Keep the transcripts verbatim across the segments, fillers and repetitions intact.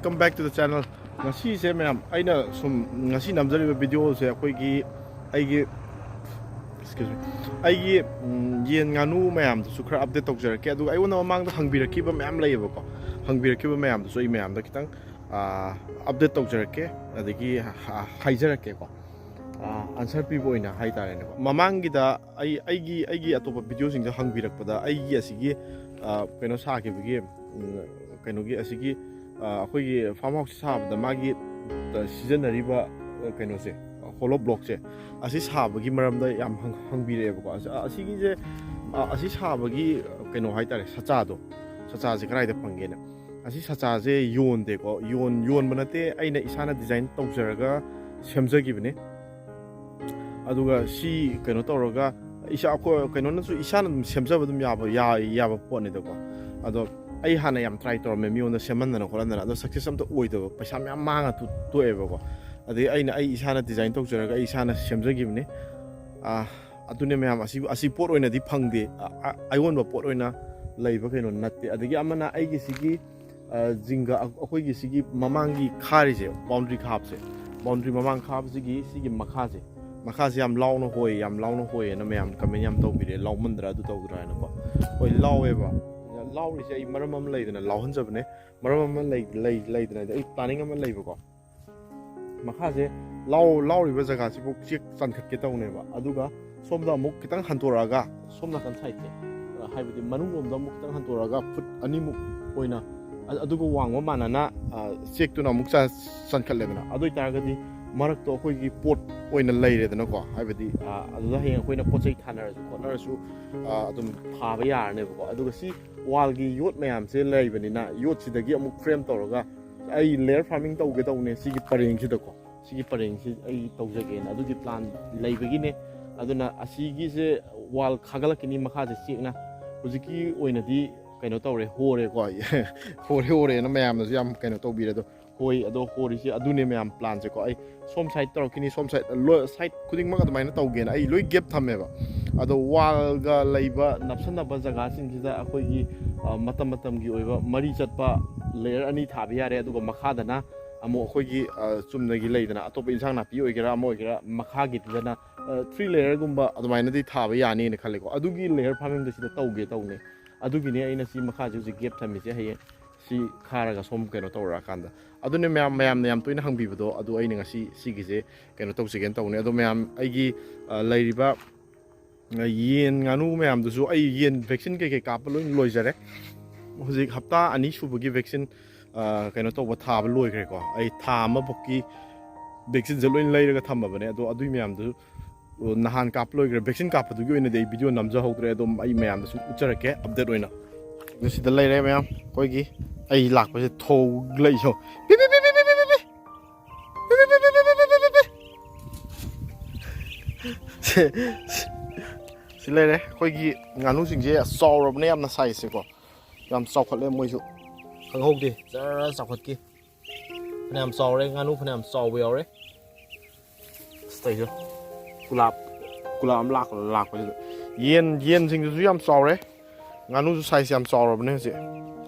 Welcome back to the channel. ꯉꯁꯤꯁꯦ ꯃꯌꯥꯝ, ꯑꯩꯅ ꯁꯨꯝ ꯉꯁꯤ ꯅꯝꯖꯔꯤꯕ videoꯁꯦ ꯑꯩꯈꯣꯏꯒꯤ, ꯑꯩꯒꯤ, excuse me, ꯑꯩꯒꯤ, ꯎꯝ, ꯌꯦꯟ ꯉꯥꯅꯨ ꯃꯌꯥꯝꯗꯨꯁꯨ ꯈꯔ update ꯇꯧꯖꯔꯛꯀꯦ꯫ ꯑꯗꯨꯒ ꯑꯩꯉꯣꯟꯗ ꯃꯃꯥꯡꯗ ꯍꯪꯕꯤꯔꯛꯈꯤꯕ ꯃꯌꯥꯝ ꯂꯩꯌꯦꯕꯀꯣ, ꯍꯪꯕꯤꯔꯛꯈꯤꯕ ꯃꯌꯥꯝꯗꯨꯁꯨ ꯑꯩ ꯃꯌꯥꯝꯗ ꯈꯤꯇꯪ, ꯑꯥ, update ꯇꯧꯖꯔꯛꯀꯦ, ꯑꯗꯒꯤ ꯍ-, ꯍꯥꯏꯖꯔꯛꯀꯦꯀꯣ, ꯑꯥ, answer ꯄꯤꯕ ꯑꯣꯏꯅ ꯍꯥꯏꯇꯥꯔꯦꯅꯦꯀꯣ꯫ ꯃꯃꯥꯡꯒꯤꯗ ꯑꯩ, ꯑꯩꯒꯤ, ꯑꯩꯒꯤ ꯑꯇꯣꯞꯄ videoꯁꯤꯡꯗ ꯍꯪꯕꯤꯔꯛꯄꯗ ꯑꯩꯒꯤ ꯑꯁꯤꯒꯤ, ꯑꯥ, ꯀꯩꯅꯣ ꯁꯥꯈꯤꯕꯒꯤ, ꯎꯝ, ꯀꯩꯅꯣꯒꯤ ꯑꯁꯤꯒꯤ, ꯑꯥ, ꯑꯩꯈꯣꯏꯒꯤ farm house ꯁꯥꯕꯗ ꯃꯥꯒꯤ, ꯑꯥ, ꯁꯤꯖꯤꯟꯅꯔꯤꯕ, ꯑꯥ, ꯀꯩꯅꯣꯁꯦ, hollow blockꯁꯦ, ꯑꯁꯤ ꯁꯥꯕꯒꯤ ꯃꯔꯝꯗ ꯌꯥꯝ ꯍꯪ-, ꯍꯪꯕꯤꯔꯛꯑꯦꯕꯀꯣ꯫ ꯑꯁ-, ꯑꯁꯤꯒꯤꯁꯦ, ꯑꯥ, ꯑꯁꯤ ꯁꯥꯕꯒꯤ, ꯑꯥ, ꯀꯩꯅꯣ ꯍꯥꯏꯇꯥꯔꯦ, ꯁꯆꯥꯗꯣ, ꯁꯆꯥꯁꯦ ꯀꯗꯥꯏꯗ ꯐꯪꯒꯦꯅ꯫ ꯑꯁꯤ ꯁꯆꯥꯁꯦ ꯌꯣꯟꯗꯦꯀꯣ, ꯌꯣꯟ-, ꯌꯣꯟꯕ ꯅꯠꯇꯦ, ꯑꯩꯅ ꯏꯁꯥꯅ design ꯇꯧꯖꯔꯒ ꯁꯦꯝꯖꯈꯤꯕꯅꯦ꯫ ꯑꯗꯨꯒ ꯁꯤ ꯀꯩꯅꯣ ꯇꯧꯔꯒ ꯏꯁꯥ, ꯑꯩꯈꯣꯏ ꯀꯩꯅꯣꯅꯁꯨ ꯏꯁꯥꯅ ꯑꯗꯨꯝ ꯁꯦꯝꯖꯕ ꯑꯗꯨꯝ ꯌꯥꯕ, ꯌꯥ-, ꯌꯥꯕ ꯄꯣꯠꯅꯤꯗꯀꯣ꯫ ꯑꯗꯣ ꯑꯩ ꯍꯥꯟꯅ ꯌꯥꯝ try ꯇꯧꯔꯝꯃꯦ ꯃꯤꯉꯣꯟꯗ ꯁꯦꯝꯍꯟꯗꯅ ꯈꯣꯠꯍꯟꯗꯅ, ꯑꯗꯣ success ꯑꯝꯇ ꯑꯣꯏꯗꯕ, ꯄꯩꯁꯥ ꯃꯌꯥꯝ ꯃꯥꯡꯉ ꯇꯣ-, ꯇꯣꯛꯑꯦꯕꯀꯣ꯫ ꯑꯗꯩ ꯑꯩꯅ ꯑꯩ ꯏꯁꯥꯅ design ꯇꯧꯖꯔꯒ ꯑꯩ ꯏꯁꯥꯅ ꯁꯦꯝꯖꯈꯤꯕꯅꯦ꯫ ꯑꯥ, ꯑꯗꯨꯅꯦ ꯃꯌꯥꯝ, ꯑꯁꯤ, ꯑꯁꯤ ꯄꯣꯠ ꯑꯣꯏꯅꯗꯤ ꯐꯪꯗꯦ꯫ ꯑ-, ꯑ-, ꯑꯌꯣꯟꯕ ꯄꯣꯠ ꯑꯣꯏꯅ ꯂꯩꯕ ꯀꯩꯅꯣ ꯅꯠꯇꯦ꯫ ꯑꯗꯒꯤ ꯑꯃꯅ ꯑꯩꯒꯤ ꯁꯤꯒꯤ, ꯑ, ꯖꯤꯡꯒ, ꯑ-, ꯑꯩꯈꯣꯏꯒꯤ ꯁꯤꯒꯤ ꯃꯃꯥꯡꯒꯤ ꯈꯥꯔꯤꯁꯦ, boundary ꯈꯥꯕꯁꯦ, boundary ꯃꯃꯥꯡ ꯈꯥꯕꯁꯤꯒꯤ ꯁꯤꯒꯤ ꯃꯈꯥꯁꯦ, ꯃꯈꯥꯁꯦ ꯌꯥꯝ ꯂꯥꯎꯅ ꯍꯣꯏ, ꯌꯥꯝ ꯂꯥꯎꯅ ꯍꯣꯏꯌꯦꯅ ꯃꯌꯥꯝ comment ꯌꯥꯝ ꯇꯧꯕꯤꯔꯦ, "ꯂꯥꯎꯃꯟꯗ꯭ꯔꯥ, ꯑꯗꯨ ꯇꯧꯗ꯭ꯔꯥ?" ꯍꯥꯏꯅꯀꯣ꯫ ꯍꯣꯏ, ꯂꯥꯎꯋꯦꯕ꯫ ꯂꯥꯎꯔꯤꯁꯦ ꯑꯩ ꯃꯔꯝ ꯑꯃ ꯂꯩꯗꯅ ꯂꯥꯎꯍꯟꯖꯕꯅꯦ꯫ ꯃꯔꯝ ꯑꯃ ꯂꯩ-, ꯂꯩ-, ꯂꯩꯗꯅ ꯑꯩ planning ꯑꯃ ꯂꯩꯕꯀꯣ꯫ ꯃꯈꯥꯁꯦ ꯂꯥꯎ-, ꯂꯥꯎꯔꯤꯕ ꯖꯒꯥꯁꯤꯐꯥꯎ ꯆꯦꯛ ꯆꯟꯈꯠꯀꯦ ꯇꯧꯅꯦꯕ꯫ ꯑꯗꯨꯒ ꯁꯣꯝꯗ ꯑꯃꯨꯛ ꯈꯤꯇꯪ ꯍꯟꯇꯣꯔꯛꯑꯒ, ꯁꯣꯝ ꯅꯥꯀꯟ sideꯁꯦ, ꯑ, ꯍꯥꯏꯕꯗꯤ ꯃꯅꯨꯡ ꯂꯣꯝꯗ ꯑꯃꯨꯛ ꯈꯤꯇꯪ ꯍꯟꯇꯣꯔꯛꯑꯒ foot ꯑꯅꯤꯃꯨꯛ ꯑꯣꯏꯅ, ꯑ-, ꯑꯗꯨꯒ ꯋꯥꯡꯕ ꯃꯥꯟꯅꯅ, ꯑ, ꯆꯦꯛꯇꯨꯅ ꯑꯃꯨꯛ ꯆ-, ꯆꯟꯈꯠꯂꯦꯗꯅ꯫ ꯑꯗꯨ ꯑꯣꯏꯇꯥꯔꯒꯗꯤ ꯃꯔꯛꯇꯣ ꯑꯩꯈꯣꯏꯒꯤ ꯄꯣꯠ ꯑꯣꯏꯅ ꯂꯩꯔꯦꯗꯅꯀꯣ꯫ ꯍꯥꯏꯕꯗꯤ, ꯑ, ꯑꯗꯨꯗ ꯍꯌꯦꯡ ꯑꯩꯈꯣꯏꯅ ꯄꯣꯠ ꯆꯩ ꯊꯥꯅꯔꯁꯨ ꯈꯣꯠꯅꯔꯁꯨ, ꯑ, ꯑꯗꯨꯝ ꯊꯥꯕ ꯌꯥꯔꯅꯦꯕꯀꯣ꯫ ꯑꯗꯨꯒ ꯁꯤ wallꯒꯤ ꯌꯣꯠ ꯃꯌꯥꯝꯁꯦ ꯂꯩꯕꯅꯤꯅ, ꯌꯣꯠꯁꯤꯗꯒꯤ ꯑꯃꯨꯛ frame ꯇꯧꯔꯒ ꯑꯩ layer farming ꯇꯧꯒꯦ ꯇꯧꯕꯅꯦ ꯁꯤꯒꯤ ꯄꯔꯦꯡꯁꯤꯗꯀꯣ꯫ ꯁꯤꯒꯤ ꯄꯔꯦꯡꯁꯤ ꯑꯩ ꯇꯧꯖꯒꯦꯅ ꯑꯗꯨꯒꯤ plan ꯂꯩꯕꯒꯤꯅꯦ꯫ ꯑꯗꯨꯅ ꯑꯁꯤꯒꯤꯁꯦ wall ꯈꯥꯒꯠꯂꯛꯈꯤꯅꯤ ꯃꯈꯥꯁꯦ ꯆꯦꯛꯅ꯫ ꯍꯧꯖꯤꯛꯀꯤ ꯑꯣꯏꯅꯗꯤ ꯀꯩꯅꯣ ꯇꯧꯔꯦ, ꯍꯣꯔꯦꯀꯣ꯫ ꯍꯣꯔꯦ, ꯍꯣꯔꯦꯅ ꯃꯌꯥꯝꯅꯁꯨ ꯌꯥꯝ ꯀꯩꯅꯣ ꯇꯧꯕꯤꯔꯦ꯫ ꯑꯗꯣ ꯍꯣꯏ, ꯑꯗꯣ ꯍꯣꯔꯤꯁꯦ ꯑꯗꯨꯅꯦ ꯃꯌꯥꯝ planꯁꯦꯀꯣ꯫ ꯑꯩ ꯁꯣꯝ side ꯇꯧꯔꯛꯈꯤꯅꯤ, ꯁꯣꯝ side ꯂꯣ-, side ꯈꯨꯗꯤꯡꯃꯛ ꯑꯗꯨꯃꯥꯏꯅ ꯇꯧꯒꯦꯅ ꯑꯩ ꯂꯣꯏ gap ꯊꯝꯃꯦꯕ꯫ ꯑꯗꯣ wallꯒ ꯂꯩꯕ ꯅꯞꯁꯟꯅꯕ ꯖꯒꯥꯁꯤꯡꯁꯤꯗ ꯑꯩꯈꯣꯏꯒꯤ, ꯑ, ꯃꯇꯝ ꯃꯇꯝꯒꯤ ꯑꯣꯏꯕ ꯃꯔꯤ ꯆꯠꯄ ꯂꯦꯌꯔ ꯑꯅꯤ ꯊꯥꯕ ꯌꯥꯔꯦ꯫ ꯑꯗꯨꯒ ꯃꯈꯥꯗꯅ ꯑꯃꯨꯛ ꯑꯩꯈꯣꯏꯒꯤ, ꯑ, ꯆꯨꯝꯅꯒꯤ ꯂꯩꯗꯅ, ꯑꯇꯣꯞꯄ ꯏꯟꯁꯥꯡ ꯅꯥꯄꯤ ꯑꯣꯏꯒꯦꯔꯥ ꯑꯃ ꯑꯣꯏꯒꯦꯔꯥ, ꯃꯈꯥꯒꯤꯗꯨꯗꯅ, ꯑ, ꯊ꯭ꯔꯤ ꯂꯦꯌꯔꯒꯨꯝꯕ ꯑꯗꯨꯃꯥꯏꯅꯗꯤ ꯊꯥꯕ ꯌꯥꯅꯤꯅ ꯈꯜꯂꯦꯀꯣ꯫ ꯑꯗꯨꯒꯤ ꯂꯦꯌꯔ ꯐꯥꯔꯃꯤꯡꯗꯣ ꯁꯤꯗ ꯇꯧꯒꯦ ꯇꯧꯅꯦ꯫ ꯑꯗꯨꯒꯤꯅꯦ ꯑꯩꯅ ꯁꯤ ꯃꯈꯥꯁꯦ ꯍꯧꯖꯤꯛ ꯒꯦꯞ ꯊꯝꯃꯤꯁꯦ꯫ ꯍꯌꯦꯡ ꯁꯤ ꯈꯥꯔꯒ ꯁꯣꯝ ꯀꯩꯅꯣ ꯇꯧꯔꯛꯑꯀꯥꯟꯗ꯫ ꯑꯗꯨꯅꯦ ꯃꯌꯥꯝ, ꯃꯌꯥꯝꯅ ꯌꯥꯝ ꯇꯣꯏꯅ ꯍꯪꯕꯤꯕꯗꯣ, ꯑꯗꯨ ꯑꯩꯅ ꯉꯁꯤ ꯁꯤꯒꯤꯁꯦ ꯀꯩꯅꯣ ꯇꯧꯖꯒꯦꯅ ꯇꯧꯕꯅꯦ꯫ ꯑꯗꯣ ꯃꯌꯥꯝ, ꯑꯩꯒꯤ, ꯑ, ꯂꯩꯔꯤꯕ, ꯑ, ꯌꯦꯟ ꯉꯥꯅꯨ ꯃꯌꯥꯝꯗꯨꯁꯨ ꯑꯩ ꯌꯦꯟ ꯚꯦꯛꯁꯤꯟ ꯀꯩꯀꯩ ꯀꯥꯞꯄ ꯂꯣꯏꯅ ꯂꯣꯏꯖꯔꯦ꯫ ꯍꯧꯖꯤꯛ ꯍꯞꯇꯥ ꯑꯅꯤ ꯁꯨꯕꯒꯤ ꯚꯦꯛꯁꯤꯟ, ꯑ, ꯀꯩꯅꯣ ꯇꯧꯕ, ꯊꯥꯕ ꯂꯣꯏꯈ꯭ꯔꯦꯀꯣ꯫ ꯑꯩ ꯊꯥ ꯑꯃꯐꯥꯎꯀꯤ ꯚꯦꯛꯁꯤꯟꯁꯦ ꯂꯣꯏꯅ ꯂꯩꯔꯒ ꯊꯝꯃꯕꯅꯦ꯫ ꯑꯗꯣ ꯑꯗꯨꯏ ꯃꯌꯥꯝꯗꯨ, ꯑ, ꯅꯍꯥꯟ ꯀꯥꯞꯄ ꯂꯣꯏꯈ꯭ꯔꯦ꯫ ꯚꯦꯛꯁꯤꯟ ꯀꯥꯞꯄꯗꯨꯒꯤ ꯑꯣꯏꯅꯗꯤ ꯑꯩ ꯚꯤꯗꯤꯑꯣ ꯅꯝꯖꯍꯧꯗ꯭ꯔꯦ꯫ ꯑꯗꯨꯝ ꯑꯩ ꯃꯌꯥꯝꯗ ꯁꯨꯝ ꯎꯠꯆꯔꯛꯀꯦ ꯑꯞꯗꯦꯠ ꯑꯣꯏꯅ꯫ ꯑꯗꯨ ꯁꯤꯗ ꯂꯩꯔꯦ ꯃꯌꯥꯝ꯫ ꯑꯩꯈꯣꯏꯒꯤ ꯑꯩ ꯂꯥꯛꯄꯁꯦ ꯊꯣꯛꯂꯛꯏꯁꯣ꯫ ꯄꯤ, ꯄꯤ, ꯄꯤ, ꯄꯤ꯫ ꯁꯤ, ꯁꯤ ꯂꯩꯔꯦ ꯑꯩꯈꯣꯏꯒꯤ ꯉꯥꯅꯨꯁꯤꯡꯁꯦ꯫ ꯆꯥꯎꯔꯕꯅꯦ ꯌꯥꯝꯅ ꯁꯥꯏꯖꯁꯦꯀꯣ꯫ ꯌꯥꯝ ꯆꯥꯎꯈꯠꯂꯦ ꯃꯣꯏꯁꯨ꯫ ꯈꯪꯍꯧꯗꯦ, ꯖꯔ ꯆꯥꯎꯈꯠꯈꯤ꯫ ꯐꯅꯌꯥꯝ ꯆꯥꯎꯔꯦ, ꯉꯥꯅꯨ ꯐꯅꯌꯥꯝ ꯆꯥꯎꯕ ꯌꯥꯎꯔꯦ꯫ ꯑꯁ, ꯇꯧꯏꯗꯣ꯫ ꯀꯨꯂꯥꯞ, ꯀꯨꯂꯥꯞ ꯑꯃ ꯂꯥꯛꯄ, ꯂꯥꯛꯄꯁꯤꯗ꯫ ꯌꯦꯟ, ꯌꯦꯟꯁꯤꯡꯗꯨꯁꯨ ꯌꯥꯝ ꯆꯥꯎꯔꯦ꯫ ꯉꯥꯅꯨꯁꯨ ꯁꯥꯏꯖ ꯌꯥꯝ ꯆꯥꯎꯔꯕꯅꯦ ꯍꯧꯖꯤꯛ꯫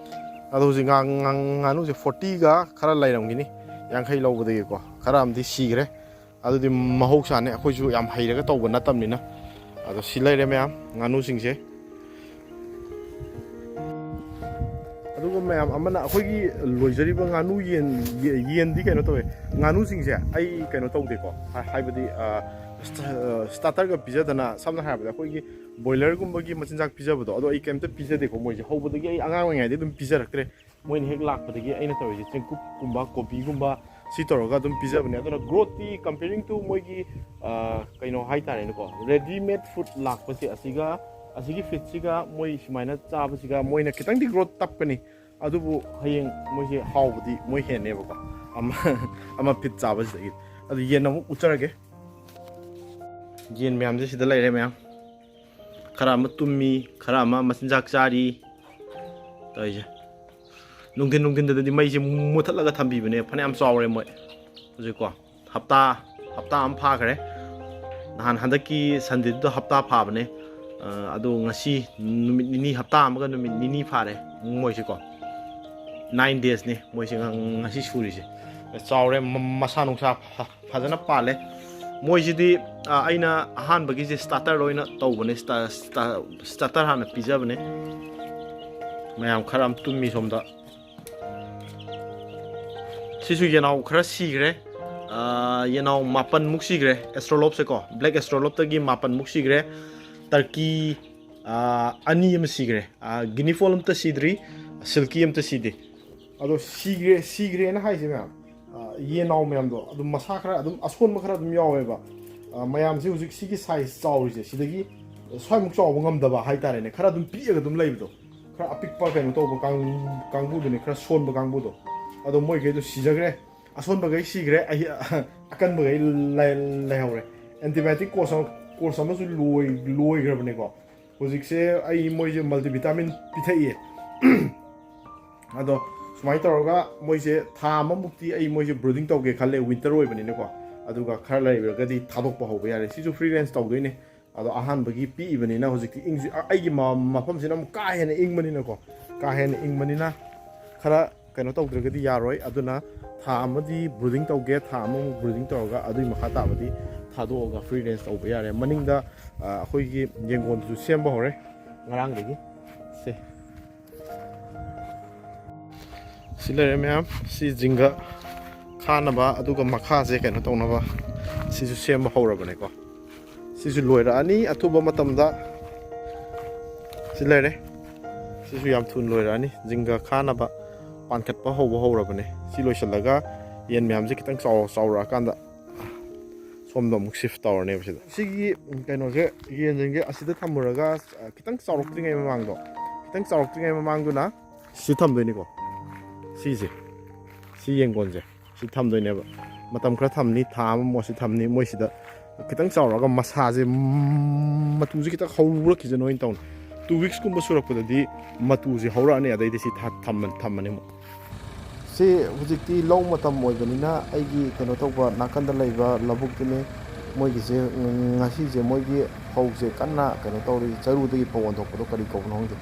ꯑꯗꯣ ꯍꯧꯖꯤꯛ ꯉꯥ-, ꯉꯥ-, ꯉꯥꯅꯨꯁꯦ ꯐꯣꯔꯇꯤꯒ ꯈꯔ ꯂꯩꯔꯝꯈꯤꯅꯤ, ꯌꯥꯡꯈꯩ ꯂꯧꯕꯗꯒꯤꯀꯣ꯫ ꯈꯔ ꯑꯃꯗꯤ ꯁꯤꯈ꯭ꯔꯦ꯫ ꯑꯗꯨꯗꯤ ꯃꯍꯧꯁꯥꯅꯦ, ꯑꯩꯈꯣꯏꯁꯨ ꯌꯥꯝ ꯍꯩꯔꯒ ꯇꯧꯕ ꯅꯠꯇꯕꯅꯤꯅ꯫ ꯑꯗꯣ ꯁꯤ ꯂꯩꯔꯦ ꯃꯌꯥꯝ, ꯉꯥꯅꯨꯁꯤꯡꯁꯦ꯫ ꯑꯗꯨꯒ ꯃꯌꯥꯝ ꯑꯃꯅ ꯑꯩꯈꯣꯏꯒꯤ ꯂꯣꯏꯖꯔꯤꯕ ꯉꯥꯅꯨ ꯌꯦꯟ, ꯌꯦ-, ꯌꯦꯟꯗꯤ ꯀꯩꯅꯣ ꯇꯧꯋꯦ꯫ ꯉꯥꯅꯨꯁꯤꯡꯁꯦ ꯑꯩ ꯀꯩꯅꯣ ꯇꯧꯗꯦꯀꯣ꯫ ꯍꯥꯏ-, ꯍꯥꯏꯕꯗꯤ, ꯑ, ꯁ꯭ꯇꯥ-, ꯁ꯭ꯇꯥꯔꯇꯔꯒ ꯄꯤꯖꯗꯅ, ꯁꯝꯅ ꯍꯥꯏꯔꯕꯗ ꯑꯩꯈꯣꯏꯒꯤ ꯕꯣꯏꯂꯔꯒꯨꯝꯕꯒꯤ ꯃꯆꯤꯟꯖꯥꯛ ꯄꯤꯖꯕꯗꯣ, ꯑꯗꯣ ꯑꯩ ꯀꯩꯝꯇ ꯄꯤꯖꯗꯦꯀꯣ꯫ ꯃꯣꯏꯁꯦ ꯍꯧꯕꯗꯒꯤ ꯑꯩ ꯑꯉꯥꯡ ꯑꯣꯏꯔꯤꯉꯩꯗꯒꯤ ꯑꯗꯨꯝ ꯄꯤꯖꯔꯛꯇ꯭ꯔꯦ꯫ ꯃꯣꯏꯅ ꯍꯦꯛ ꯂꯥꯛꯄꯗꯒꯤ ꯑꯩꯅ ꯇꯧꯔꯤꯁꯦ ꯆꯦꯡꯀꯨꯞꯀꯨꯝꯕ, ꯀꯣꯕꯤꯒꯨꯝꯕ, ꯁꯤ ꯇꯧꯔꯒ ꯑꯗꯨꯝ ꯄꯤꯖꯕꯅꯦ꯫ ꯑꯗꯨꯅ growth ꯇꯤ comparing to ꯃꯣꯏꯒꯤ, ꯑ, ꯀꯩꯅꯣ ꯍꯥꯏꯇꯥꯔꯦꯅꯦꯀꯣ, ready made food ꯂꯥꯛꯄꯁꯦ, ꯑꯁꯤꯒ, ꯑꯁꯤꯒꯤ feed ꯁꯤꯒ ꯃꯣꯏ ꯁꯨꯃꯥꯏꯅ ꯆꯥꯕꯁꯤꯒ ꯃꯣꯏꯅ ꯈꯤꯇꯪꯗꯤ growth ꯇꯞꯀꯅꯤ꯫ ꯑꯗꯨꯕꯨ ꯍꯌꯦꯡ ꯃꯣꯏꯁꯦ ꯍꯥꯎꯕꯗꯤ ꯃꯣꯏ ꯍꯦꯟꯅꯦꯕꯀꯣ, ꯑꯃ, ꯑꯃ feed ꯆꯥꯕꯁꯤꯗꯒꯤ꯫ ꯑꯗꯨ ꯌꯦꯟ ꯑꯃꯨꯛ ꯎꯠꯆꯔꯒꯦ꯫ ꯌꯦꯟ ꯃꯌꯥꯝꯁꯦ ꯁꯤꯗ ꯂꯩꯔꯦ ꯃꯌꯥꯝ꯫ ꯈꯔ ꯑꯃ ꯇꯨꯝꯃꯤ, ꯈꯔ ꯑꯃ ꯃꯆꯤꯟꯖꯥꯛ ꯆꯥꯔꯤ ꯇꯧꯔꯤꯁꯦ꯫ ꯅꯨꯡꯊꯤꯟ, ꯅꯨꯡꯊꯤꯟꯗꯗꯤ ꯃꯩꯁꯦ ꯃꯨꯊꯠꯂꯒ ꯊꯝꯕꯤꯕꯅꯦ꯫ ꯐꯅꯌꯥꯝ ꯆꯥꯎꯔꯦ ꯃꯣꯏ ꯍꯧꯖꯤꯛꯀꯣ꯫ ꯍꯞꯇꯥ, ꯍꯞꯇꯥ ꯑꯃ ꯐꯥꯈ꯭ꯔꯦ꯫ ꯅꯍꯥꯟ ꯍꯟꯗꯛꯀꯤ ꯁꯟꯗꯦꯗꯨꯗ ꯍꯞꯇꯥ ꯐꯥꯕꯅꯦ꯫ ꯑ, ꯑꯗꯣ ꯉꯁꯤ ꯅꯨꯃꯤꯠ ꯅꯤꯅꯤ, ꯍꯞꯇꯥ ꯑꯃꯒ ꯅꯨꯃꯤꯠ ꯅꯤꯅꯤ ꯐꯥꯔꯦ ꯃꯣꯏꯁꯦꯀꯣ꯫ ꯅꯥꯏꯟ ꯗꯦꯖꯅꯤ ꯃꯣꯏꯁꯦ ꯉ- ꯉꯁꯤ ꯁꯨꯔꯤꯁꯦ꯫ ꯆꯥꯎꯔꯦ, ꯃ- ꯃꯁꯥ ꯅꯨꯡꯁꯥ ꯐ- ꯐꯖꯅ ꯄꯥꯜꯂꯦ꯫ ꯃꯣꯏꯁꯤꯗꯤ, ꯑ, ꯑꯩꯅ ꯑꯍꯥꯟꯕꯒꯤꯁꯦ ꯁ꯭ꯇꯥꯔꯇꯔ ꯑꯣꯏꯅ ꯇꯧꯕꯅꯦ꯫ ꯁ꯭ꯇꯥ- ꯁ꯭ꯇꯥ- ꯁ꯭ꯇꯥꯔꯇꯔ ꯍꯥꯟꯅ ꯄꯤꯖꯕꯅꯦ꯫ ꯃꯌꯥꯝ ꯈꯔ ꯑꯃ ꯇꯨꯝꯃꯤ ꯁꯣꯝꯗ꯫ ꯁꯤꯁꯨ ꯌꯦꯅꯥꯎ ꯈꯔ ꯁꯤꯈ꯭ꯔꯦ꯫ ꯑ, ꯌꯦꯅꯥꯎ ꯃꯥꯄꯟꯃꯨꯛ ꯁꯤꯈ꯭ꯔꯦ꯫ ꯑꯦꯁꯇ꯭ꯔꯣꯂꯣꯞꯁꯦꯀꯣ, ꯕ꯭ꯂꯦꯛ ꯑꯦꯁꯇ꯭ꯔꯣꯂꯣꯞꯇꯒꯤ ꯃꯥꯄꯟꯃꯨꯛ ꯁꯤꯈ꯭ꯔꯦ꯫ ꯇꯔꯀꯤ, ꯑ, ꯑꯅꯤ ꯑꯃ ꯁꯤꯈ꯭ꯔꯦ꯫ ꯑ, ꯒꯤꯅꯤꯐꯣꯜ ꯑꯝꯇ ꯁꯤꯗ꯭ꯔꯤ, ꯁꯤꯜꯀꯤ ꯑꯝꯇ ꯁꯤꯗꯦ꯫ ꯑꯗꯣ ꯁꯤꯈ꯭ꯔꯦ, ꯁꯤꯈ꯭ꯔꯦꯅ ꯍꯥꯏꯁꯦ ꯃꯌꯥꯝ, ꯑ, ꯌꯦꯟꯅꯥꯎ ꯃꯌꯥꯝꯗꯣ ꯑꯗꯨꯝ ꯃꯁꯥ ꯈꯔ ꯑꯗꯨꯝ ꯑꯁꯣꯟꯕ ꯈꯔ ꯑꯗꯨꯝ ꯌꯥꯎꯋꯦꯕ꯫ ꯑ, ꯃꯌꯥꯝꯁꯦ ꯍꯧꯖꯤꯛ ꯁꯤꯒꯤ ꯁꯥꯏꯖ ꯆꯥꯎꯔꯤꯁꯦ, ꯁꯤꯗꯒꯤ ꯁ꯭ꯋꯥꯏꯃꯨꯛ ꯆꯥꯎꯕ ꯉꯝꯗꯕ ꯍꯥꯏꯇꯥꯔꯦꯅꯦ, ꯈꯔ ꯑꯗꯨꯝ ꯄꯤꯛꯑꯒ ꯑꯗꯨꯝ ꯂꯩꯕꯗꯣ, ꯈꯔ ꯑꯄꯤꯛꯄ ꯀꯩꯅꯣ ꯇꯧꯕ ꯀꯥꯡ- ꯀꯥꯡꯕꯨꯗꯨꯅꯦ, ꯈꯔ ꯁꯣꯟꯕ ꯀꯥꯡꯕꯨꯗꯣ꯫ ꯑꯗꯣ ꯃꯣꯏꯈꯩꯗꯣ ꯁꯤꯖꯈ꯭ꯔꯦ, ꯑꯁꯣꯟꯕꯈꯩ ꯁꯤꯈ꯭ꯔꯦ, ꯑꯍꯤ- ꯑꯀꯟꯕꯈꯩ ꯂꯩ- ꯂꯩꯍꯧꯔꯦ꯫ ꯑꯦꯟꯇꯤꯕꯥꯌꯣꯇꯤꯛ ꯀꯣꯔꯁ ꯑꯃ, ꯀꯣꯔꯁ ꯑꯃꯁꯨ ꯂꯣꯏ- ꯂꯣꯏꯈ꯭ꯔꯕꯅꯦꯀꯣ꯫ ꯍꯧꯖꯤꯛꯁꯦ ꯑꯩ ꯃꯣꯏꯁꯦ ꯃꯜꯇꯤꯚꯤꯇꯥꯃꯤꯟ ꯄꯤꯊꯛꯏꯌꯦ꯫ ꯑꯗꯣ ꯁꯨꯃꯥꯏꯅ ꯇꯧꯔꯒ ꯃꯣꯏꯁꯦ ꯊꯥ ꯑꯃꯃꯨꯛꯇꯤ ꯑꯩ ꯃꯣꯏꯁꯦ ꯕ꯭ꯔꯨꯗꯤꯡ ꯇꯧꯒꯦ ꯈꯜꯂꯦ, ꯋꯤꯟꯇꯔ ꯑꯣꯏꯕꯅꯤꯅꯀꯣ꯫ ꯑꯗꯨꯒ ꯈꯔ ꯂꯩꯔꯒꯗꯤ ꯊꯥꯗꯣꯛꯄ ꯍꯧꯕ ꯌꯥꯔꯦ꯫ ꯁꯤꯁꯨ ꯐ꯭ꯔꯤ ꯔꯦꯟꯖ ꯇꯧꯗꯣꯏꯅꯦ꯫ ꯑꯗꯣ ꯑꯍꯥꯟꯕꯒꯤ ꯄꯤꯛꯏꯕꯅꯤꯅ ꯍꯧꯖꯤꯛꯇꯤ ꯏꯪꯁꯤ-, ꯑ-, ꯑꯩꯒꯤ ꯃ-, ꯃꯐꯝꯁꯤꯅ ꯑꯃꯨꯛ ꯀꯥ ꯍꯦꯟꯅ ꯏꯪꯕꯅꯤꯅꯀꯣ, ꯀꯥ ꯍꯦꯟꯅ ꯏꯪꯕꯅꯤꯅ ꯈꯔ ꯀꯩꯅꯣ ꯇꯧꯗ꯭ꯔꯒꯗꯤ ꯌꯥꯔꯣꯏ꯫ ꯑꯗꯨꯅ ꯊꯥ ꯑꯃꯗꯤ ꯕ꯭ꯔꯨꯗꯤꯡ ꯇꯧꯒꯦ, ꯊꯥ ꯑꯃꯃꯨꯛ ꯕ꯭ꯔꯨꯗꯤꯡ ꯇꯧꯔꯒ ꯑꯗꯨꯒꯤ ꯃꯈꯥ ꯇꯥꯕꯗꯤ ꯊꯥꯗꯣꯛꯑꯒ ꯐ꯭ꯔꯤ ꯔꯦꯟꯖ ꯇꯧꯕ ꯌꯥꯔꯦ꯫ ꯃꯅꯤꯡꯗ, ꯑ, ꯑꯩꯈꯣꯏꯒꯤ ꯌꯦꯡꯒꯣꯟꯗꯨꯁꯨ ꯁꯦꯝꯕ ꯍꯧꯔꯦ ꯉꯔꯥꯡꯗꯒꯤ꯫ ꯁꯦ꯫ ꯁꯤ ꯂꯩꯔꯦ ꯃꯌꯥꯝ꯫ ꯁꯤ ꯖꯤꯡꯒ ꯈꯥꯅꯕ, ꯑꯗꯨꯒ ꯃꯈꯥꯁꯦ ꯀꯩꯅꯣ ꯇꯧꯅꯕ ꯁꯤꯁꯨ ꯁꯦꯝꯕ ꯍꯧꯔꯕꯅꯦꯀꯣ꯫ ꯁꯤꯁꯨ ꯂꯣꯏꯔꯛꯑꯅꯤ ꯑꯊꯨꯕ ꯃꯇꯝꯗ꯫ ꯁꯤ ꯂꯩꯔꯦ꯫ ꯁꯤꯁꯨ ꯌꯥꯝ ꯊꯨꯅ ꯂꯣꯏꯔꯛꯑꯅꯤ꯫ ꯖꯤꯡꯒ ꯈꯥꯅꯕ ꯄꯥꯟꯈꯠꯄ ꯍꯧꯕ ꯍꯧꯔꯕꯅꯦ꯫ ꯁꯤ ꯂꯣꯏꯁꯤꯜꯂꯒ ꯌꯦꯟ ꯃꯌꯥꯝꯁꯦ ꯈꯤꯇꯪ ꯆꯥꯎ-, ꯆꯥꯎꯔꯛꯑꯀꯥꯟꯗ ꯁꯣꯝꯗ ꯑꯃꯨꯛ ꯁꯤꯐ ꯇꯧꯔꯅꯦꯕ ꯁꯤꯗ꯫ ꯁꯤꯒꯤ ꯀꯩꯅꯣꯁꯦ, ꯌꯦꯟꯁꯤꯡꯁꯦ ꯑꯁꯤꯗ ꯊꯝꯃꯨꯔꯒ, ꯑ, ꯈꯤꯇꯪ ꯆꯥꯎꯔꯛꯇ꯭ꯔꯤꯉꯩ ꯃꯃꯥꯡꯗꯣ, ꯈꯤꯇꯪ ꯆꯥꯎꯔꯛꯇ꯭ꯔꯤꯉꯩ ꯃꯃꯥꯡꯗꯨꯅ ꯁꯤ ꯊꯝꯗꯣꯏꯅꯤꯀꯣ꯫ ꯁꯤꯁꯦ, ꯁꯤ ꯌꯦꯡꯒꯣꯟꯁꯦ ꯁꯤ ꯊꯝꯗꯣꯏꯅꯦꯕ꯫ ꯃꯇꯝ ꯈꯔ ꯊꯝꯅꯤ, ꯊꯥ ꯑꯃꯃꯨꯛ ꯁꯤ ꯊꯝꯅꯤ꯫ ꯃꯣꯏꯁꯤꯗ ꯈꯤꯇꯪ ꯆꯥꯎꯔꯛꯑꯒ ꯃꯁꯥꯁꯦ, ꯎꯝ, ꯃꯇꯨꯁꯦ ꯈꯤꯇꯪ ꯍꯧꯔꯛꯈꯤꯁꯅꯣ ꯑꯣꯏꯅ ꯇꯧꯅꯤ꯫ ꯇꯨ ꯋꯤꯛꯁꯀꯨꯝꯕ ꯁꯨꯔꯛꯄꯗꯗꯤ ꯃꯇꯨꯁꯦ ꯍꯧꯔꯛꯑꯅꯤ, ꯑꯗꯩꯗꯤ ꯁꯤ ꯊ-, ꯊꯝꯃ-, ꯊꯝꯃꯅꯤ ꯑꯃꯨꯛ꯫ ꯁꯤ ꯍꯧꯖꯤꯛꯇꯤ ꯂꯧ ꯃꯇꯝ ꯑꯣꯏꯕꯅꯤꯅ ꯑꯩꯒꯤ ꯀꯩꯅꯣ ꯇꯧꯕ ꯅꯥꯀꯟꯗ ꯂꯩꯕ ꯂꯧꯕꯨꯛꯇꯨꯅꯦ꯫ ꯃꯣꯏꯒꯤꯁꯦ, ꯎꯝ, ꯉꯁꯤꯁꯦ ꯃꯣꯏꯒꯤ ꯐꯧꯁꯦ ꯀꯟꯅ ꯀꯩꯅꯣ ꯇꯧꯔꯤ, ꯆꯔꯨꯗꯒꯤ ꯐꯧ ꯑꯣꯟꯊꯣꯛꯄꯗꯣ ꯀꯔꯤ ꯀꯧꯕꯅꯣ ꯈꯪꯗꯦ,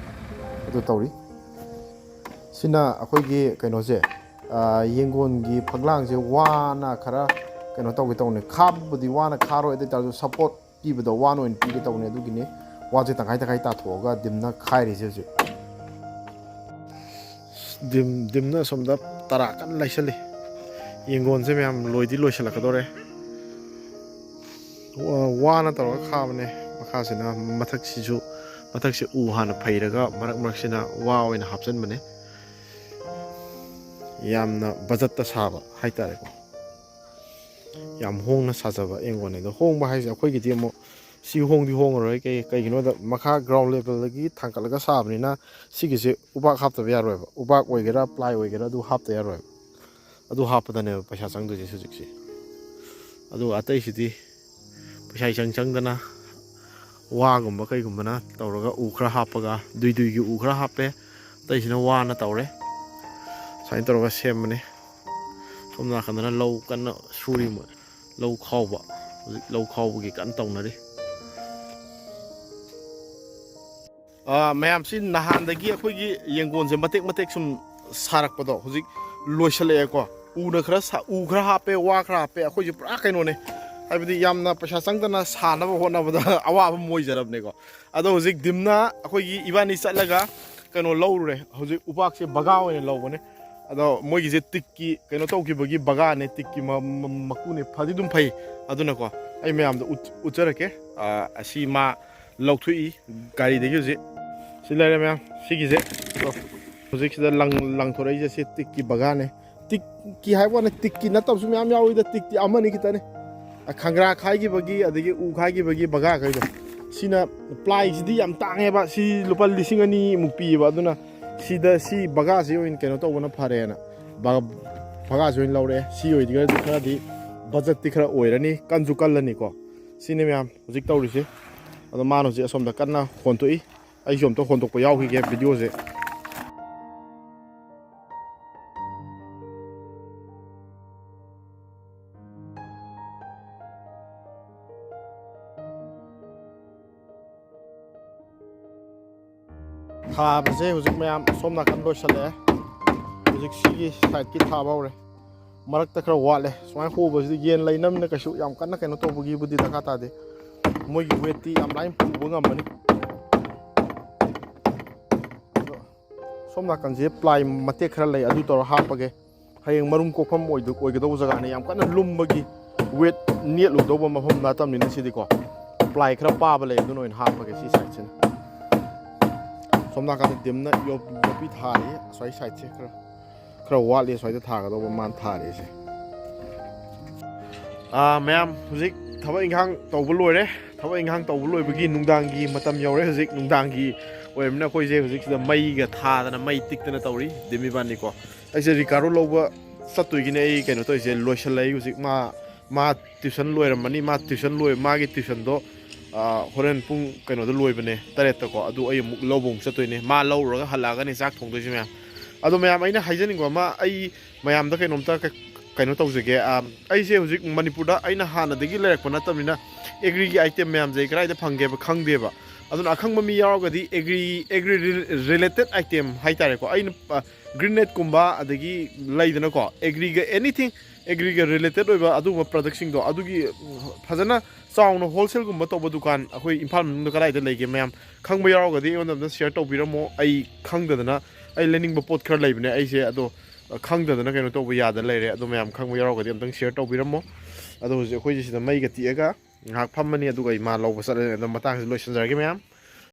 ꯑꯗꯨ ꯇꯧꯔꯤ꯫ ꯁꯤꯅ ꯑꯩꯈꯣꯏꯒꯤ ꯀꯩꯅꯣꯁꯦ, ꯑ, ꯌꯦꯡꯒꯣꯟꯒꯤ ꯐꯛꯂꯥꯡꯁꯦ ꯋꯥꯅ ꯈꯔ ꯀꯩꯅꯣ ꯇꯧꯒꯦ ꯇꯧꯅꯤ꯫ ꯈꯥꯕꯕꯨꯗꯤ ꯋꯥꯅ ꯈꯥꯔꯣꯏ, ꯑꯗꯨ ꯑꯣꯏ ꯇꯥꯔꯁꯨ ꯁꯞꯄꯣꯔꯠ ꯄꯤꯕꯗꯣ ꯋꯥꯅ ꯑꯣꯏꯅ ꯄꯤꯒꯦ ꯇꯧꯅꯤ꯫ ꯑꯗꯨꯒꯤꯅꯤ ꯋꯥꯁꯦ ꯇꯪꯈꯥꯏ ꯇꯪꯈꯥꯏ ꯇꯥꯊꯣꯛꯑꯒ ꯗꯤꯝꯅ ꯈꯥꯏꯔꯤꯁꯦ ꯍꯧꯖꯤꯛ꯫ ꯗꯤꯝ, ꯗꯤꯝꯅ ꯑꯁꯣꯝꯗ ꯇꯔꯥ ꯀꯟꯅ ꯂꯩꯁꯜꯂꯤ꯫ ꯌꯦꯡꯒꯣꯟꯁꯦ ꯃꯌꯥꯝ ꯂꯣꯏꯗꯤ ꯂꯣꯏꯁꯤꯜꯂꯛꯀꯗꯧꯔꯦ꯫ ꯋꯥ-, ꯋꯥꯅ ꯇꯧꯔꯒ ꯈꯥꯕꯅꯦ꯫ ꯃꯈꯥꯁꯤꯅ, ꯃꯊꯛꯁꯤꯁꯨ, ꯃꯊꯛꯁꯦ ꯎ ꯍꯥꯟꯅ ꯐꯩꯔꯒ ꯃꯔꯛ ꯃꯔꯛꯁꯤꯅ ꯋꯥ ꯑꯣꯏꯅ ꯍꯥꯞꯆꯤꯟꯕꯅꯦ꯫ ꯌꯥꯝꯅ ꯕꯖꯠꯇ ꯁꯥꯕ ꯍꯥꯏꯇꯥꯔꯦꯀꯣ꯫ ꯌꯥꯝ ꯍꯣꯡꯅ ꯁꯥꯖꯕ ꯌꯦꯡꯒꯣꯟꯅꯦ꯫ ꯑꯗꯣ ꯍꯣꯡꯕ ꯍꯥꯏꯁꯦ ꯑꯩꯈꯣꯏꯒꯤꯗꯤ ꯑꯃꯨꯛ ꯁꯤ ꯍꯣꯡꯗꯤ ꯍꯣꯡꯉꯔꯣꯏ꯫ ꯀꯩ-, ꯀꯩꯒꯤꯅꯣꯗ ꯃꯈꯥ ground levelꯗꯒꯤ ꯊꯥꯡꯒꯠꯂꯒ ꯁꯥꯕꯅꯤꯅ ꯁꯤꯒꯤꯁꯦ ꯎꯕꯥꯛ ꯍꯥꯞꯇꯕ ꯌꯥꯔꯣꯏꯕ꯫ ꯎꯕꯥꯛ ꯑꯣꯏꯒꯦꯔꯥ, ply ꯑꯣꯏꯒꯦꯔꯥ, ꯑꯗꯨ ꯍꯥꯞꯇ ꯌꯥꯔꯣꯏꯕ꯫ ꯑꯗꯨ ꯍꯥꯞꯄꯗꯅꯦꯕ ꯄꯩꯁꯥ ꯆꯪꯗꯣꯏꯁꯦ ꯍꯧꯖꯤꯛꯁꯦ꯫ ꯑꯗꯨꯒ ꯑꯇꯩꯁꯤꯗꯤ ꯄꯩꯁꯥ ꯏꯆꯪ ꯆꯪꯗꯅ ꯋꯥꯒꯨꯝꯕ ꯀꯩꯒꯨꯝꯕꯅ ꯇꯧꯔꯒ ꯎ ꯈꯔ ꯍꯥꯞꯄꯒ, ꯗꯨꯏ ꯗꯨꯏꯒꯤ ꯎ ꯈꯔ ꯍꯥꯞꯄꯦ, ꯑꯇꯩꯁꯤꯅ ꯋꯥꯅ ꯇꯧꯔꯦ꯫ ꯁꯨꯃꯥꯏꯅ ꯇꯧꯔꯒ ꯁꯦꯝꯕꯅꯦ꯫ ꯁꯣꯝ ꯅꯥꯀꯟꯗꯅ ꯂꯧ ꯀꯟꯅ ꯁꯨꯔꯤ ꯃꯣꯏ꯫ ꯂꯧ ꯈꯥꯎꯕ꯫ ꯍꯧꯖꯤꯛ ꯂꯧ ꯈꯥꯎꯕꯒꯤ ꯀꯟꯅ ꯇꯧꯅꯔꯤ꯫ ꯑꯥ, ꯃꯌꯥꯝꯁꯤ ꯅꯍꯥꯟꯗꯒꯤ ꯑꯩꯈꯣꯏꯒꯤ ꯌꯦꯡꯒꯣꯟꯁꯦ ꯃꯇꯦꯛ ꯃꯇꯦꯛ ꯁꯨꯝ ꯁꯥꯔꯛꯄꯗꯣ ꯍꯧꯖꯤꯛ ꯂꯣꯏꯁꯜꯂꯛꯑꯦꯀꯣ꯫ ꯎꯅ ꯈꯔ ꯁꯥ-, ꯎ ꯈꯔ ꯍꯥꯞꯄꯦ, ꯋꯥ ꯈꯔ ꯍꯥꯞꯄꯦ, ꯑꯩꯈꯣꯏꯁꯦ ꯄꯨꯔꯥ ꯀꯩꯅꯣꯅꯦ꯫ ꯍꯥꯏꯕꯗꯤ ꯌꯥꯝꯅ ꯄꯩꯁꯥ ꯆꯪꯗꯅ ꯁꯥꯅꯕ ꯍꯣꯠꯅꯕꯗ ꯑꯋꯥꯕ ꯑꯃ ꯑꯣꯏꯖꯔꯕꯅꯦꯀꯣ꯫ ꯑꯗꯣ ꯍꯧꯖꯤꯛ ꯗꯤꯝꯅ ꯑꯩꯈꯣꯏꯒꯤ ꯏꯕꯥꯅꯤ ꯆꯠꯂꯒ ꯀꯩꯅꯣ ꯂꯧꯔꯨꯔꯦ꯫ ꯍꯧꯖꯤꯛ ꯎꯄꯥꯛꯁꯦ ꯕꯒꯥ ꯑꯣꯏꯅ ꯂꯧꯕꯅꯦ꯫ ꯑꯗꯣ ꯃꯣꯏꯒꯤꯁꯦ ꯇꯤꯛꯀꯤ ꯀꯩꯅꯣ ꯇꯧꯈꯤꯕꯒꯤ ꯕꯒꯥꯅꯦ, ꯇꯤꯛꯀꯤ ꯃ-, ꯃ-, ꯃꯀꯨꯅꯦ꯫ ꯐꯗꯤ ꯑꯗꯨꯝ ꯐꯩ꯫ ꯑꯗꯨꯅꯀꯣ ꯑꯩ ꯃꯌꯥꯝꯗ ꯎꯠ-, ꯎꯠꯆꯔꯛꯀꯦ꯫ ꯑꯥ, ꯑꯁꯤ ꯃꯥ ꯂꯧꯊꯣꯛꯏ ꯒꯥꯔꯤꯗꯒꯤ ꯍꯧꯖꯤꯛ꯫ ꯁꯤ ꯂꯩꯔꯦ ꯃꯌꯥꯝ, ꯁꯤꯒꯤꯁꯦ꯫ ꯑꯗꯣ ꯍꯧꯖꯤꯛꯁꯤꯗ ꯂꯪ-, ꯂꯪꯊꯣꯔꯛꯏꯁꯦ ꯁꯤ ꯇꯤꯛꯀꯤ ꯕꯒꯥꯅꯦ꯫ ꯇꯤꯛꯀꯤ ꯍꯥꯏꯕ ꯋꯥꯅꯤ, ꯇꯤꯛꯀꯤ ꯅꯠꯇꯕꯁꯨ ꯃꯌꯥꯝ ꯌꯥꯎꯋꯤꯗ, ꯇꯤꯛꯇꯤ ꯑꯃꯅꯤ ꯈꯤꯇꯅꯦ꯫ ꯑ, ꯈꯪꯒ꯭ꯔꯥ ꯈꯥꯏꯈꯤꯕꯒꯤ, ꯑꯗꯒꯤ ꯎ ꯈꯥꯏꯈꯤꯕꯒꯤ ꯕꯒꯥꯈꯩꯗꯣ꯫ ꯁꯤꯅ plyꯁꯤꯗꯤ ꯌꯥꯝ ꯇꯥꯡꯉꯦꯕ, ꯁꯤ ꯂꯨꯄꯥ ꯂꯤꯁꯤꯡ ꯑꯅꯤꯃꯨꯛ ꯄꯤꯌꯦꯕ꯫ ꯑꯗꯨꯅ ꯁꯤꯗ ꯁꯤ ꯕꯒꯥꯁꯤ ꯑꯣꯏꯅ ꯀꯩꯅꯣ ꯇꯧꯕꯅ ꯐꯔꯦꯅ ꯕ-, ꯕꯒꯥꯁꯤ ꯑꯣꯏꯅ ꯂꯧꯔꯛꯑꯦ꯫ ꯁꯤ ꯑꯣꯏꯔꯒꯗꯤ ꯈꯔꯗꯤ ꯕꯖꯠꯇꯤ ꯈꯔ ꯑꯣꯏꯔꯅꯤ, ꯀꯟꯁꯨ ꯀꯜꯂꯅꯤꯀꯣ꯫ ꯁꯤꯅꯤ ꯃꯌꯥꯝ ꯍꯧꯖꯤꯛ ꯇꯧꯔꯤꯁꯦ꯫ ꯑꯗꯣ ꯃꯥꯅ ꯍꯧꯖꯤꯛ ꯑꯁꯣꯝꯗ ꯀꯟꯅ ꯍꯣꯟꯇꯣꯛꯏ꯫ ꯑꯩꯁꯨ ꯑꯝꯇ ꯍꯣꯟꯗꯣꯛꯄ ꯌꯥꯎꯈꯤꯒꯦ videoꯁꯦ꯫ ꯊꯥꯕꯁꯦ ꯍꯧꯖꯤꯛ ꯃꯌꯥꯝ ꯁꯣꯝ ꯅꯥꯀꯟ ꯂꯣꯏꯁꯜꯂꯛꯑꯦ꯫ ꯍꯧꯖꯤꯛ ꯁꯤꯒꯤ ꯁꯥꯏꯠꯀꯤ ꯊꯥꯕ ꯍꯧꯔꯦ꯫ ꯃꯔꯛꯇ ꯈꯔ ꯋꯥꯠꯂꯦ꯫ ꯁꯨꯃꯥꯏꯅ ꯍꯣꯕꯁꯤꯗꯤ ꯌꯦꯟ ꯂꯩꯅꯕꯅꯤꯅ ꯀꯩꯁꯨ ꯌꯥꯝ ꯀꯟꯅ ꯀꯩꯅꯣ ꯇꯧꯕꯒꯤꯕꯨꯗꯤ ꯗꯔꯀꯥꯔ ꯇꯥꯗꯦ꯫ ꯃꯣꯏꯒꯤ ꯋꯦꯠꯇꯤ ꯌꯥꯝ ꯂꯥꯏꯅ ꯄꯨꯕ ꯉꯝꯕꯅꯤ꯫ ꯑꯗꯣ ꯁꯣꯝ ꯅꯥꯀꯟꯁꯦ ꯄ꯭ꯂꯥꯏ ꯃꯇꯦꯛ ꯈꯔ ꯂꯩ, ꯑꯗꯨ ꯇꯧꯔ ꯍꯥꯞꯄꯒꯦ꯫ ꯍꯌꯦꯡ ꯃꯔꯨꯝ ꯀꯣꯛꯐꯝ ꯑꯣꯏꯗ-, ꯑꯣꯏꯒꯗꯧꯕ ꯖꯒꯥꯅꯤ꯫ ꯌꯥꯝ ꯀꯟꯅ ꯂꯨꯝꯕꯒꯤ ꯋꯦꯠ ꯅꯦꯠꯂꯨꯗꯧꯕ ꯃꯐꯝ ꯅꯠꯇꯕꯅꯤꯅ ꯁꯤꯗꯤꯀꯣ꯫ ꯄ꯭ꯂꯥꯏ ꯈꯔ ꯄꯥꯕ ꯂꯩ, ꯑꯗꯨꯅ ꯑꯣꯏꯅ ꯍꯥꯞꯄꯒꯦ ꯁꯤ ꯁꯥꯏꯠꯁꯤꯅ꯫ ꯁꯣꯝ ꯅꯥꯀꯟꯗ ꯗꯤꯝꯅ ꯌꯣ-, ꯌꯣꯄꯤ ꯊꯥꯔꯤ꯫ ꯑꯁ꯭ꯋꯥꯏ ꯁꯥꯏꯠꯁꯦ ꯈꯔ, ꯈꯔ ꯋꯥꯠꯂꯤ ꯑꯁ꯭ꯋꯥꯏꯗ ꯊꯥꯒꯗꯧꯕ ꯃꯥꯅ ꯊꯥꯔꯤꯁꯦ꯫ ꯑꯥ, ꯃꯌꯥꯝ ꯍꯧꯖꯤꯛ ꯊꯕꯛ ꯏꯪꯈꯥꯡ ꯇꯧꯕ ꯂꯣꯏꯔꯦ꯫ ꯊꯕꯛ ꯏꯪꯈꯥꯡ ꯇꯧꯕ ꯂꯣꯏꯕꯒꯤ ꯅꯨꯡꯗꯥꯡꯒꯤ ꯃꯇꯝ ꯌꯧꯔꯦ꯫ ꯍꯧꯖꯤꯛ ꯅꯨꯡꯗꯥꯡꯒꯤ ꯑꯣꯏꯔꯕꯅꯤꯅ ꯑꯩꯈꯣꯏꯁꯦ ꯍꯧꯖꯤꯛꯁꯤꯗ ꯃꯩꯒ ꯊꯥꯗꯅ ꯃꯩ ꯇꯤꯛꯇꯅ ꯇꯧꯔꯤ꯫ ꯗꯤꯝ ꯏꯕꯥꯅꯤꯀꯣ꯫ ꯑꯩꯁꯦ ꯔꯤꯀꯥꯔꯗꯣ ꯂꯧꯕ ꯆꯠꯇꯣꯏꯒꯤꯅꯦ ꯑꯩ ꯀꯩꯅꯣ ꯇꯧꯔꯤꯁꯦ, ꯂꯣꯏꯁꯤꯜꯂꯛꯏ ꯍꯧꯖꯤꯛ꯫ ꯃꯥ, ꯃꯥ ꯇ꯭ꯌꯨꯁꯟ ꯂꯣꯏꯔꯝꯃꯅꯤ꯫ ꯃꯥ ꯇ꯭ꯌꯨꯁꯟ ꯂꯣꯏ-, ꯃꯥꯒꯤ ꯇ꯭ꯌꯨꯁꯟꯗꯣ, ꯑꯥ, ꯍꯣꯔꯦꯟ ꯄꯨꯡ ꯀꯩꯅꯣꯗ ꯂꯣꯏꯕꯅꯦ, ꯇꯔꯦꯠꯇꯀꯣ꯫ ꯑꯗꯨ ꯑꯩ ꯑꯃꯨꯛ ꯂꯧꯕ ꯑꯃꯨꯛ ꯆꯠꯇꯣꯏꯅꯦ꯫ ꯃꯥ ꯂꯧꯔꯨꯔꯒ ꯍꯜꯂꯛꯑꯒꯅꯤ ꯆꯥꯛ ꯊꯣꯡꯗꯣꯏꯁꯦ ꯃꯌꯥꯝ꯫ ꯑꯗꯣ ꯃꯌꯥꯝ, ꯑꯩꯅ ꯍꯥꯏꯖꯅꯤꯡꯕ ꯑꯃ, ꯑꯩ ꯃꯌꯥꯝꯗ ꯀꯩꯅꯣꯝꯇ ꯀ-, ꯀꯩꯅꯣ ꯇꯧꯖꯒꯦ꯫ ꯑꯥ, ꯑꯩꯁꯦ ꯍꯧꯖꯤꯛ ꯃꯅꯤꯄꯨꯔꯗ ꯑꯩꯅ ꯍꯥꯟꯅꯗꯒꯤ ꯂꯩꯔꯛꯄ ꯅꯠꯇꯕꯅꯤꯅ ꯑꯦꯒ꯭ꯔꯤꯒꯤ ꯑꯥꯏꯇꯦꯝ ꯃꯌꯥꯝꯁꯦ ꯑꯩ ꯀꯗꯥꯏꯗ ꯐꯪꯒꯦꯕ ꯈꯪꯗꯦꯕ꯫ ꯑꯗꯨꯅ ꯑꯈꯪꯕ ꯃꯤ ꯌꯥꯎꯔꯒꯗꯤ ꯑꯦꯒ꯭ꯔꯤ, ꯑꯦꯒ꯭ꯔꯤ ꯔꯤꯂꯦꯇꯦꯠ ꯑꯥꯏꯇꯦꯝ ꯍꯥꯏꯇꯥꯔꯦꯀꯣ, ꯑꯩꯅ, ꯑ, ꯒ꯭ꯔꯤꯟꯅꯦꯠꯀꯨꯝꯕ, ꯑꯗꯒꯤ ꯂꯩꯗꯅꯀꯣ, ꯑꯦꯒ꯭ꯔꯤꯒ ꯑꯦꯅꯤꯊꯤꯡ ꯑꯦꯒ꯭ꯔꯤꯒ ꯔꯤꯂꯦꯇꯦꯠ ꯑꯣꯏꯕ ꯑꯗꯨꯒꯨꯝꯕ ꯄ꯭ꯔꯗꯛꯁꯤꯡꯗꯣ, ꯑꯗꯨꯒꯤ, ꯎꯝ, ꯐꯖꯅ ꯆꯥꯎꯅ ꯍꯣꯜꯁꯦꯜꯒꯨꯝꯕ ꯇꯧꯕ ꯗꯨꯀꯥꯟ ꯑꯩꯈꯣꯏ ꯏꯝꯐꯥꯜ ꯃꯅꯨꯡꯗ ꯀꯗꯥꯏꯗ ꯂꯩꯒꯦ? ꯃꯌꯥꯝ ꯈꯪꯕ ꯌꯥꯎꯔꯒꯗꯤ ꯑꯩꯉꯣꯟꯗ ꯑꯝꯇ ꯁꯤꯌꯔ ꯇꯧꯕꯤꯔꯝꯃꯣ꯫ ꯑꯩ ꯈꯪꯗꯗꯅ, ꯑꯩ ꯂꯩꯅꯤꯡꯕ ꯄꯣꯠ ꯈꯔ ꯂꯩꯕꯅꯦ ꯑꯩꯁꯦ, ꯑꯗꯣ, ꯑ, ꯈꯪꯗꯗꯅ ꯀꯩꯅꯣ ꯇꯧꯕ ꯌꯥꯗ ꯂꯩꯔꯦ꯫ ꯑꯗꯣ ꯃꯌꯥꯝ ꯈꯪꯕ ꯌꯥꯎꯔꯒꯗꯤ ꯑꯝꯇꯪ ꯁꯤꯌꯔ ꯇꯧꯕꯤꯔꯝꯃꯣ꯫ ꯑꯗꯣ ꯍꯧꯖꯤꯛ ꯑꯩꯈꯣꯏꯁꯦ ꯁꯤꯗ ꯃꯩꯒ ꯇꯤꯛꯑꯒ ꯉꯥꯏꯍꯥꯛ ꯐꯝꯃꯅꯤ, ꯑꯗꯨꯒ ꯑꯩ ꯃꯥ ꯂꯧꯕ ꯆꯠꯂꯅꯤ꯫ ꯑꯗꯣ ꯃꯇꯥꯡꯁꯤ ꯂꯣꯏꯁꯤꯟꯖꯔꯒꯦ ꯃꯌꯥꯝ꯫